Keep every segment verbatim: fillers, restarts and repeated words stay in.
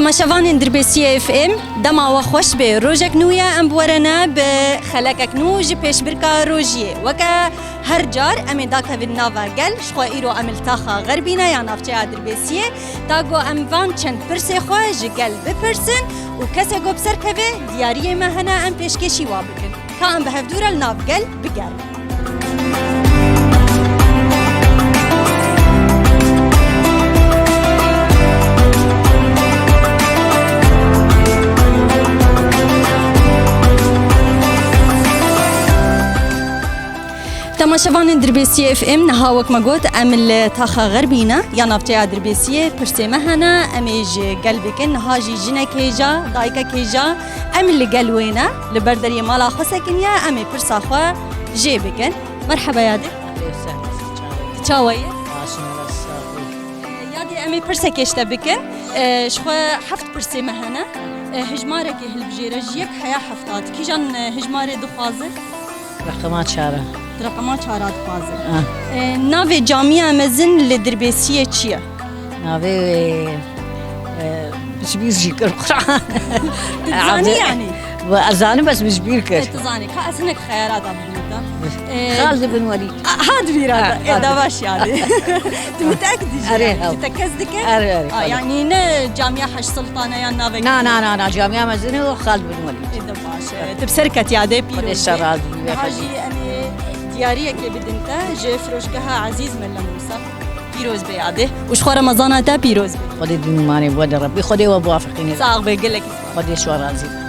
Temaşevanên Dirbêsiyê F M, dema we xweş be. Rojek nû ye, em bi we re ne bi xelekek nû ji pêşbirka rojiyê. Weke her car em ê dakevin nava gel, ji xwe îro em li taxa Xerbî ne ya navçeya Dirbêsiyê. Da ku em van çend pirsê xwe ji gel bipirsin û kesê ku bi ser keve diyariyê me hene em pêşkêşî wa bikin. Ka em bi hevdû re li nav gel bigerin. Temaşevanên Dirbêsiyê F M, niha wek me got, em li taxa Xerbî ne, ya navçeya Dirbêsiyê, pirsê me hene, em ê ji gel bikin. Niha jî jinek hêja, dayikek hêja, em li gel wê ne, li ber deriyê mala xwe sekiniye, em ê pirsa xwe jê bikin. Merheba yadê. Ehlê sehla, çawa yî? Çawa yî? Baş in, sağ ol. Yadê, em ê pirsekê ji te bikin. E, ji xwe heft pirsê me hene. E, hijmarekê hilbijêre ji yek heya hefta. Ti kîjan, e, hijmarê dixwaze? Reqema çar e. Reqema çar a dixwaze. Ah. E, navê camiya mezin li Dirbêsiyê çi ye? Navê wê, e, ji bîr jî kir Quran. Tu dizanî yanî? Wa ez zanim, bes min ji bîr kir. E, tu zanî, ka ez hinek xeyara da bidin te. E, Xalid bin Welîd. A, ha, di bîra da. Ha, e, ha. Da baş yani. Tu mitek dijî. Erê, yani, ha. Tu tekez dike? Erê, erê, A, ha. Yani ne camiya Heşt Sultane ya navek? Na, na, na, na, camiya mezin û Xalid bin Welîd. E, da baş e. Tu bi ser ketiya de pîroz. Xwedê ser razî be. Niha jî em ê diyariyekê bidin te ji firoşgeha Ezîz Melle Musa. Pîroz be yadê. Û ji xwe Remezana te pîroz be. Xwedê dînûmanê bi we de Rebbî. Xwedê we biwafiqîne. Sax be, gelek. Xwedê ji we razî be.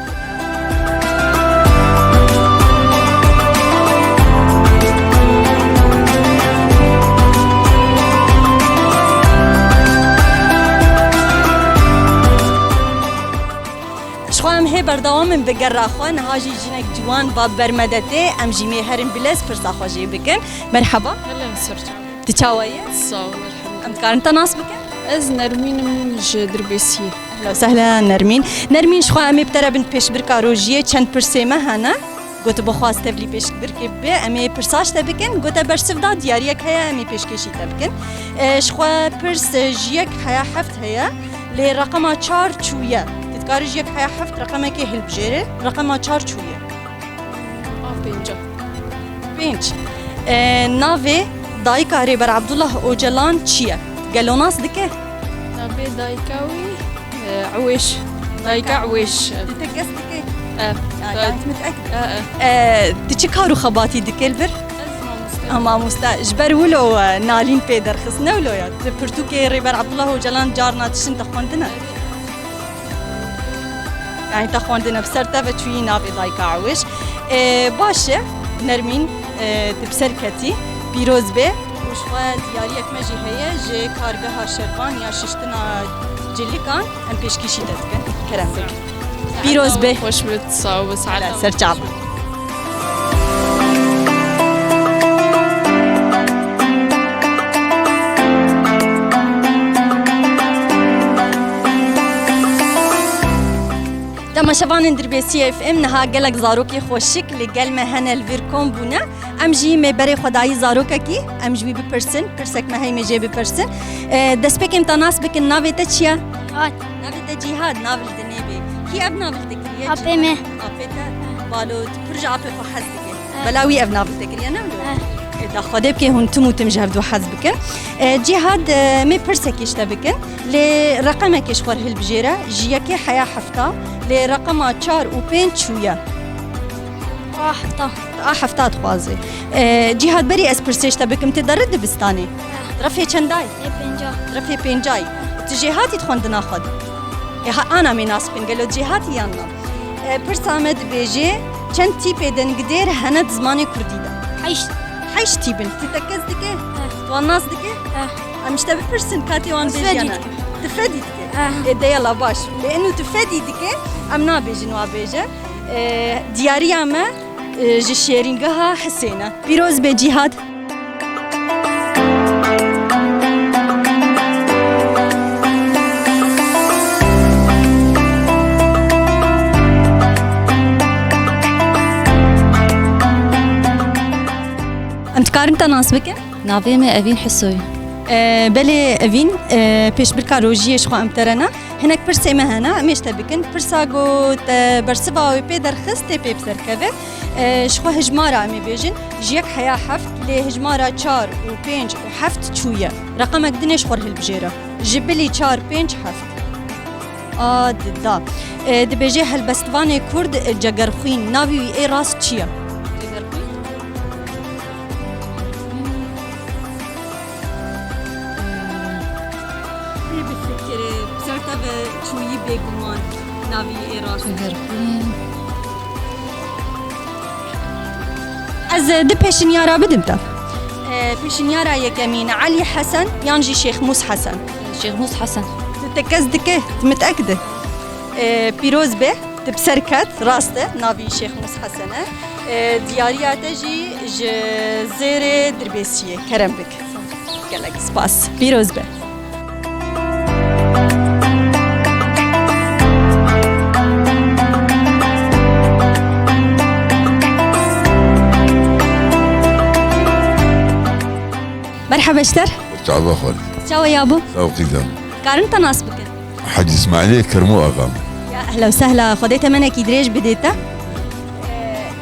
Ji xwe em hê berdewam in bi gera xwe. Niha jî jinek ciwan va ber me de tê. Em jî mê herin bilez pirsa xwe jê bikin. Merheba. Hello, Sircan. Tu çawa yî? Sağ ol, elhamdülillah. Em dikarin te nas bikin? Ez Nermîn im ji Dirbêsiyê. Ehla sehla Nermîn. Nermîn, ji xwe em ê bi te re bin pêşbirka rojiyê, çend pirsê me hene. Gotibo xwaz tevlî pêşbirkê bibe, em ê pirsa ji te bikin. Gote bersiv da, diyariyek heye, em ê pêşkêşî te bikin. E, ji xwe pirs, e, ji yek heya heft heye. Lê reqema çar çûye. Tu dikarî ji yek heya heft reqemekê hilbijêrî. Reqema çar çûye. A pênca. Pênc. E, navê dayika Rêber Abdullah Ocalan çi ye? Gelo nas dike? Navê dayika wî, e, Ewêş. Dayika Ewêş. Di te kes dike? E, Ya, e, yani, tu mitek? E, e. E, tu çi kar û xebatî dike li vir? Ez mamoste. Ha, mamoste. Ji ber wilo, e, nalîn pê derxist, ne wilo ya? Tu pirtûkê Rêber Abdullah Ocalan carna tiştin te xwendine? Yani te xwendine bi ser te ve çûyî navê dayika Ewêş. E, baş e, Nermîn, e, tu bi ser ketî, pîroz bê. Û ji xwe diyariyek me jî heye ji kargeha Şervan ya şiştina cilikan, em pêşkêşî te dikin. Kerem bike. Pîroz bê. Xweş bit, sağ ol, Hele, ser çava. Temaşevanên Dirbêsiyê F M, niha gelek zarokê xweşik li gel me hene, li vir kom bûne. Em jî mêberê xwe dayî zarokekî, em ji wî bipirsin, pirsek me heye em ê jê bipirsin. E, destpêkê em te nas bikin, navê te çi ye? Cîhad. Navê te Cîhad, nav li dinê bê. Kî ev nav li te kiriye? Apê me. Apê te? Balo, tu pir ji apê xwe hez dike. Eh. Bela wî ev nav li te kiriye, ne wilo? Eh. E, da Xwedê bike hûn tim û tim ji hevdû hez bikin. E, Cîhad, e, em ê pirsekê ji te bikin. Lê reqemekê ji xwe re hilbijêre, ji yekê heya hefta, lê reqema çar û pênc çûye. A hefta. A hefta dixwazê. E, Cîhad, berî ez pirsê ji te bikim, tu derî dibistanê? Eh. Refê çendayî? Ê pênca. Refê pêncayî. Tu jêhatî di xwendina xwe de? E, ha, ana em ê nas bikin, gelo jêhatî yan na? E, pirsa me dibêje, çend tîpê dengdêr hene di zimanê kurdî de? Heşt. Heşt tîp in. Tu tekez dike? Eh. Tu wan nas dike? Eh. Em ji te bipirsin, ka tê wan bêjiyana. Fedî dike. Tu fedî dike? Eh. Ê, de yala baş. Lê inu tu fedî dike, em nabêjin wa bêje. E, diyariya me, e, ji Şêrîngeha Hisêne. Pîroz be Cîhad. Em dikarin te nas bikin? Navê me Evîn Hisoy. E, belê Evîn, e, pêşbirka rojiyê ji xwe em te re ne. Hinek pirsê me hene, em ê ji te bikin. Pirsa ku te bersiva wê pê derxist, tê pê bi ser keve. E, ji xwe hijmara em ê bêjin, ji yek heya heft, lê hijmara çar û pênc û heft çûye. Reqemek din ê ji xwe re hilbijêre. Ji bilî çar, pênc, heft. A di da. E, dibêje helbestvanê Kurd, e, Cegerxwîn. Navî wî ê rast çi ye? Cegerxwîn? Ê bifikirê, bi ser te ve çûyî bêguman navî ê rast. Hegerxwîn. Ez, e, du pêşinyara bidim te. E, pêşinyara yekemîn Elî Hesen yan jî Şêx Mûs Hesen? Şêx Mûs Hesen. Tu tekez dike, tu mitekid e? E, pîroz be. Tu bi ser ket, rast e, navî Şêx Mûs Hesen e. E, diyariya te jî ji Zêrê Dirbêsiyê. Kerem bik. Gelek spas. Pîroz be. Merhaba ji te re. Çava xwe. Çawa ya bû? Sağ ol qîzem. Karin te nas bikin? Hacî Îsmaîlê Kermo Axa me. Ya ehla û sehla, Xwedê temenekî dirêj bidê te. Ee,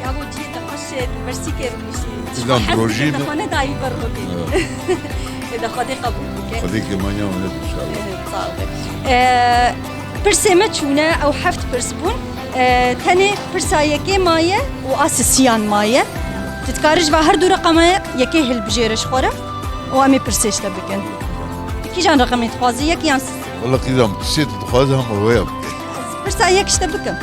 ya bo cihê te xweş e, tu bersîkê rûniştî. Qîzem, bi rojî de xwe nedayî ber rokê. Evet. Ê de Xwedê qebûl bike. Xwedê kêmaniya we nekin inşallah. Evet, sağ ol. Ee, pirsê me çûne, ew heft pirs bûn. Ee, tenê pirsa yekê maye û a sisiyan maye. Tu dikarî ji va her du reqeme yekê hilbijêre ji xwe re û em ê pirsê ji te bikin. Tu kîjan reqemê dixwazî, yek yan sisê? Wela qîzam, tu sê tu dixwazî hema wê ya bike. Ez pirsa yek ji te bikim.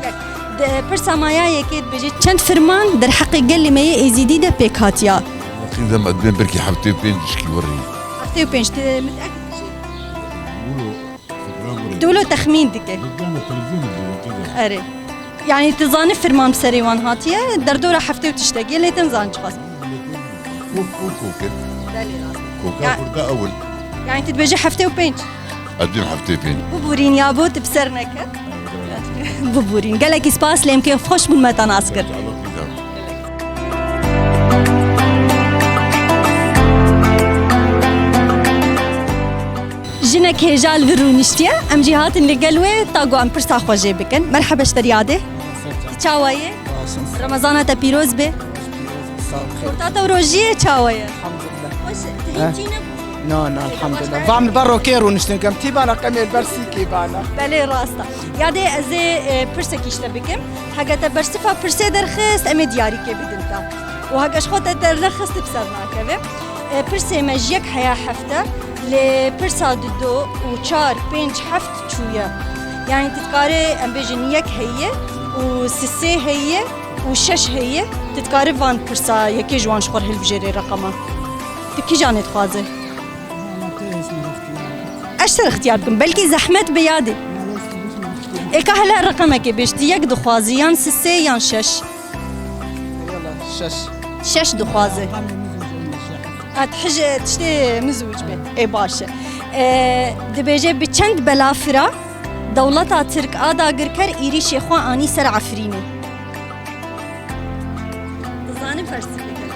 Yek. De, pirsa maya yekê dibêje, çend firman derheqê gelê me yê Êzîdî de pêk hatiya? Wela qîzam, ez dibêm belkî heftê û pênc ji kî wir rî. Heftê û pênc, tu mitekid jî? Wilo, fikra min rê. Tu wilo texmîn dike. Erê. Yani tu zanî firman bi serê wan hatiye, derdora heftê û tiştekê, lê tu nizanî çiqas. Kok, kok, kok e. Belê, rast. Koka Ya- Kurda ew in. Yani tu dibêjî heftê û pênc. Ez dibêm heftê û pênc. Bibûrîn ya bo, tu bi ser neket. Bibûrîn. Gelekî spas, lê em kêfxweş bûn me te nas kir. Jinek hêja li vir rûniştiye, em jî hatin li gel wê ta ku em pirsa xwe jê bikin. Merhebe ji te re yadê. Tu çawa yê? Baş im. Remezana te pîroz be. Sağ ol. Orta te rojiyê çawa ye? Elhamdulillah. Xweş, tu hîn Eh. çî nebû? Na, na, Ê, elhamdulillah. Baş Vam li ber rokê rûniştin kem. Tî bana qemê li ber sîkê bana. Belê rast e. Yadê ez ê, e, pirsekî ji te bikim. Heke te bersiva pirsê derxist, em ê diyarîkê bidin te. Û heke ji xwe te dernexist, bi ser nakeve. E, pirsê me ji yek heya heft e, lê pirsa dido û çar, pênc, heft çûye. Yani tu dikarê em bêjin yek heye û sisê heye û şeş heye. Tu dikarî van pirsa yekê ji wan ji xwe re hilbijêrê reqema. Tu kîjanê dixwazê? Ez ji te re ixtiyar bikim. Belkî zehmet be yadê. Ê ka hele reqemekê bêj, tu yek dixwazî, yan sisê, yan şeş? Yala, şeş. Şeş dixwazî. Reqemê min zû zû şeş. Ha, tu hije tiştê min zûc be. Ê baş e. Ê, dibêje bi çend belafira dewleta Tirk a dagirker êrîşê xwe anî ser Efrînê? Dizanî persî bike.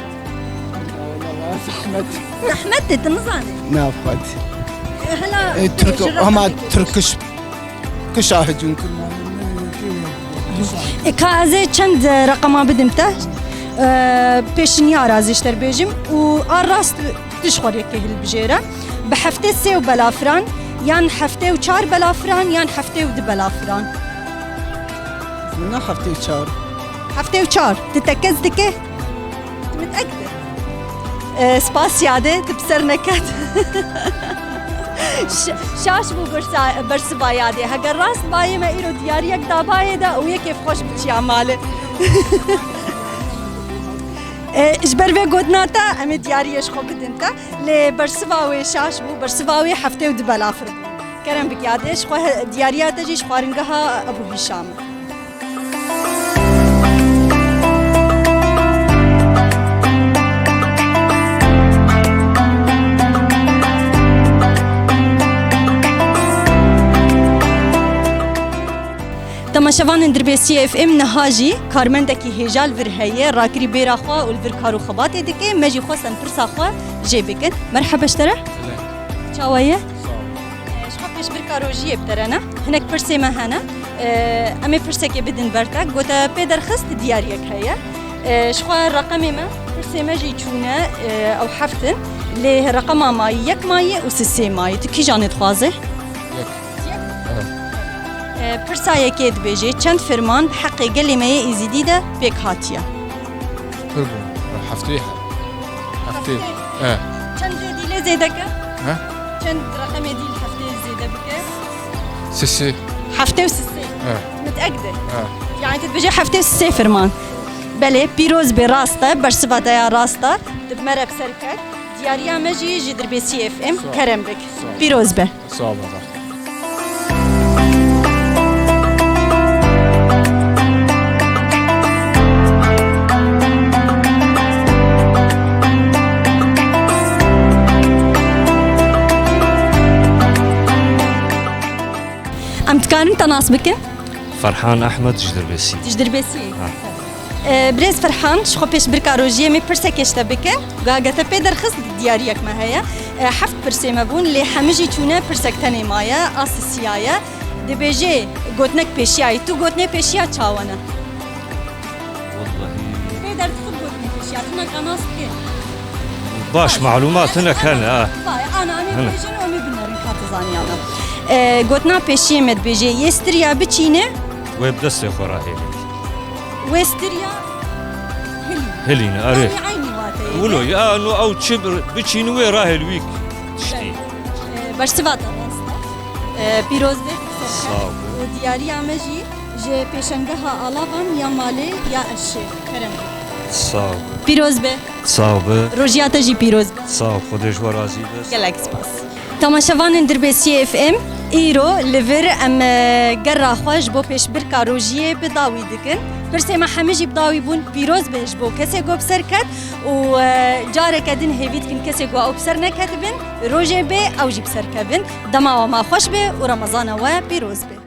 Wala zehmet. Zehmet de tu nizanî. Navxwet. E, hela, e, Türk, e, ji ama reqemekê Türküş, kışa hücum kırma. E, ka ez ê çend, e, reqema bidim te. E, pêşinyara ez ê ji te re bêjim û a rast tu ji xwe re yekê hilbijêre. Bi heftê sê û belafiran, yan heftê û çar belafiran, yan heftê û du belafiran. Min na heftê û çar. Heftê û çar. Tu tekez dike? Tu mitekid e? E, spas yadê, tu bi ser neket. Ş-, şaş bû bersa-, bersiva yadê. Heger rast bayê me îro diyariyek dabayê de û yê kêfxweş biçiya malê. E, ji ber vê gotina te, em ê diyariyê ji xwe bidin te. Lê bersiva wê şaş bû, bersiva wê heftê û du belafir bû. Kerem bik yadê, ji xwe he-, diyariya te jî ji xwaringeha Ebû Hîşam e. Temaşevanên Dirbêsiyê F M, niha jî karmendekî hêja li vir heye, rakirî bêra xwe û li vir kar û xebatê dike. Me jî xwestin pirsa xwe jê bikin. Merheba ji te re. Çawa ye? Sağ ol. Ji xwe pêşbirka rojiyê bi te re ne. Hinek pirsê me hene. Em ê pirsekê bidin ber te. Gote pê derxist diyariyek heye. Ji xwe reqemê me, pirsê me jî çûne, ew heft in. Lê reqema mayî yek mayî û sisê mayî. Tu kîjanê dixwazê? Yek. Yek? Evet. Pirsa yekê dibêje, çend firman di heqê gelê me yê Êzidî de pêk hatiye? Pir bû. Heftê he. Heftê. Heftê. He. Çend zêdî lê zêde ke? He? Çend reqemê dî li heftê zêde bike? Sisê. Heftê û sisê. He. Mitekid e? He. Yani tu dibêje heftê û sisê firman. Belê, pîroz be, rast e, bersiva te ya rast e. Tu bi me re bi ser ket. Diyariya me jî ji Dirbêsiyê F M. Sağ ol. Kerem bik. Sağ ol. Pîroz be. Sağ ol. Em dikarin te nas bikin? Ferhan Ehmed ji Dirbêsî. Ji Dirbêsî. Ha. Ee, Birêz Ferhan, ji xwe pêşbirka rojiyê me pirsekê ji te bikin. Gagete pê derxist diyariyek me heye. Ee, heft pirsê me bûn, lê hemî jî çûne, pirsek tenê maye, a sisiya ye. Dibêjê gotinek pêşiyayî. Tu gotinê pêşiya çawa ne? Wallahî. Pê derdixin gotinê pêşiya. Tu me qenas dike. Baş, malûmat hinek hene, ha. Vay, ana, em ê bêjin û em ê binerin ka tu zaniya me. Ee, gotina pêşiyê me dibêje, yê stiriya biçîne. Wê bi destê xwe rahêlî. Wê stiriya hilî. Hilîne, erê. Yanî eynî wateyê. Wilo, ya, no ew çi bir, biçîn wê rahêl wî tiştî. Ee, bersiva te rast e. Ee, pîroz be, ser Sağ ol. Û diyariya me jî ji pêşengeha alavan ya malê ya eşê. Kerem. Sağ ol. Pîroz be. Sağ ol. Rojiya te jî pîroz be. Sağ ol. Xwedê ji we razî be. Gelek spas. Temaşevanên Dirbêsiyê F M, îro li vir em, e, gerra xwe ji bo pêşbirka rojiyê bi dawî dikin. Pirsê me hemî jî bi dawî bûn, pîroz be ji bo kesê ku bi ser ket û, e, careke din hêvî dikin kesê ku ew bi ser neketibin, rojê bê ew jî bi ser kevin. Dema we ma xweş be û Remezana we pîroz be.